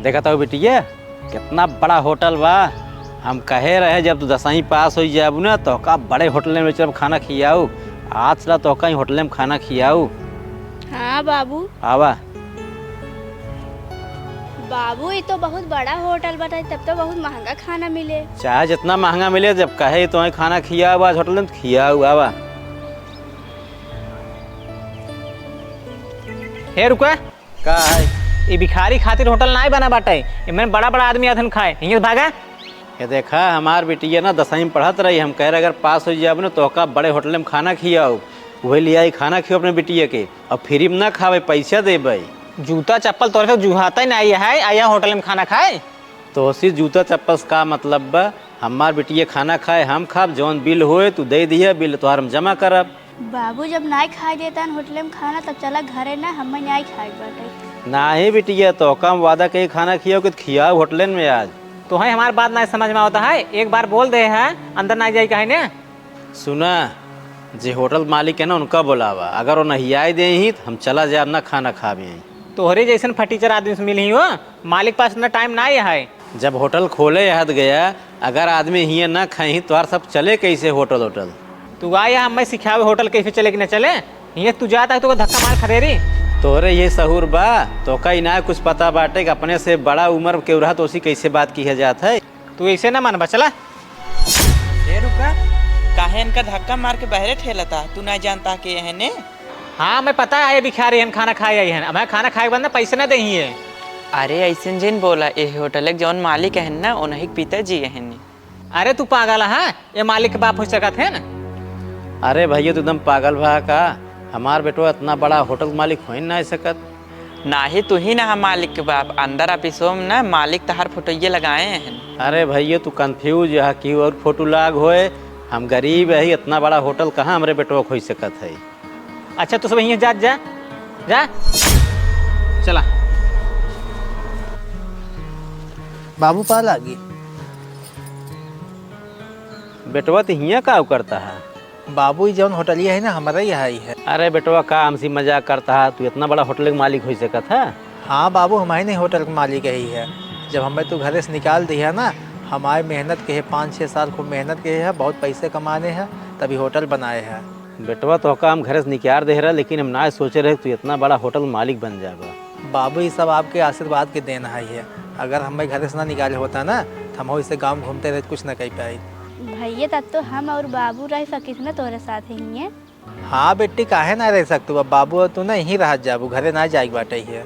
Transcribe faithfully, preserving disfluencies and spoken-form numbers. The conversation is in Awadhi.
देखत हऊ बिटिया, कितना बड़ा होटल बा। हम कहे रहे, जब तू दसवीं पास होइ जाबू ना, तोहका बड़े होटल में चलब खाना खियाऊ। आज ला तोहका ही होटल में खाना खियाऊ। हाँ बाबू। आवा। बाबू, ई तो बहुत बड़ा होटल बाटे, तब तो बहुत महंगा खाना मिले। चाहे जितना महंगा मिले, जब कहे तोहई खाना खियाऊ आज होटल में, तो खियाऊ। आवा। हे रुका। का है? ई भिखारी खातिर होटल नाई बना बाटे। एमे बड़ा बड़ा आदमी आथन खाए। हियाँ से भागा। ये देखा, हमार बिटिया ना दसवीं में पढ़त रही, हम कह रहे अगर पास होइ जाबू ना, तोहका बड़े होटल में खाना खियाऊ। वही लियाई खाना खियाऊ अपने बिटिया के, और फ्री में ना खावे, पैसा देबे। जूता चप्पल तोरे से जुहाता ही नाई है, आ यहाँ होटल में खाना खाए। तोहसी जूता चप्पल से का मतलब बा? हमार बिटिया खाना खाए, हम खाब, जौन बिल होए तू दे दिया, बिल तोहार हम जमा करब। बाबू, जब नाई खाए देता होटल में खाना, तब चला घरे ना, हमें नाई खाए के बाटे। नाही बिटिया, तोहका हम वादा कही खाना खियाऊ कि खियाऊ होटलन में आज। तोहई हमार बात नाई समझ में आवता है, एक बार बोल दे है, अंदर नाई जाई काहे ने? सुना, जे होटल मालिक है ना, उनका बोलावा, अगर वो नहियाई देही तो हम चला जाब ना, खाना खाबे। तोहरे जैसन फटीचर आदमी से मिलही हो, मालिक पास इतना टाइम नाई है। जब होटल खोले हद गया, अगर आदमी हियाँ ना खाई तो यार सब चले कैसे होटल होटल? तू आया हमें सिखावे होटल कैसे चले कि ना चले, हियाँ तू जाता है तो धक्का मार खदेरी। तोहरे ये सहूर बा, तोहका इनाय कुछ पता बाटे कि अपने से बड़ा उम्र के रहा तो उसी कैसे बात की है जात है। तू ऐसे ना मानबा, चला। ए रुका, काहे इनका धक्का मार के बहरे ठेलता? तू ना जानता के यहने? हाँ, मैं पता है, ये भिखारी हन, खाना खाए आई हन। अब खाना खाए के बाद ना पैसे ना देही है। अरे, ऐसे जिन बोला, ए होटल के जौन मालिक हन ना, उन्हीं के पिताजी हन। अरे, तू पागल है? ये मालिक के बाप हो सकत है ना? अरे भैया, तू एकदम पागल भा का? हमार बेटवा इतना बड़ा होटल के मालिक हो ही ना सकत। नाही, तू ही ना हम मालिक के बाप। अंदर ऑफिसो में ना मालिक तहार फोटोइये लगाए हैं। अरे भैया, तू कंफ्यूज है कि और फोटो लाग होए। हम गरीब है, इतना बड़ा होटल कहाँ हमरे बेटवा खोई सकत है? अच्छा, तू सब यहीं जा, जा, जा। चला। बाबू पा लागी। बेटवा, तू हियाँ का करता है? बाबू, ई जौन होटलिया है ना, हमारा ही है, है। अरे बेटवा, का हमसे मजाक करता है? तू इतना बड़ा होटल के मालिक हो सकत है? हाँ बाबू, हम ही नहीं होटल के मालिक ही है। जब हमें तू घरे से निकाल दिया ना, हमारे मेहनत के है, पाँच छः साल खूब मेहनत के है, बहुत पैसे कमाने हैं, तभी होटल बनाए हैं। बेटवा, तोहका हम घरे से निकाल दे रहा, लेकिन हम ना सोचे रहे तू इतना बड़ा होटल मालिक बन जाबा। बाबू, ये सब आपके आशीर्वाद के देन है, है। अगर हमें घरे से ना निकाले होता ना, तो हम इसे गाँव घूमते रहे, कुछ ना कह पाए। भैया, तब तो हम और बाबू रह सकित ना तोरे साथ ही है। हाँ बेटी, काहे ना रह सकतू? अब बाबू और तू ना यहीं रह जाबू, घरे ना जाए के बाटे है।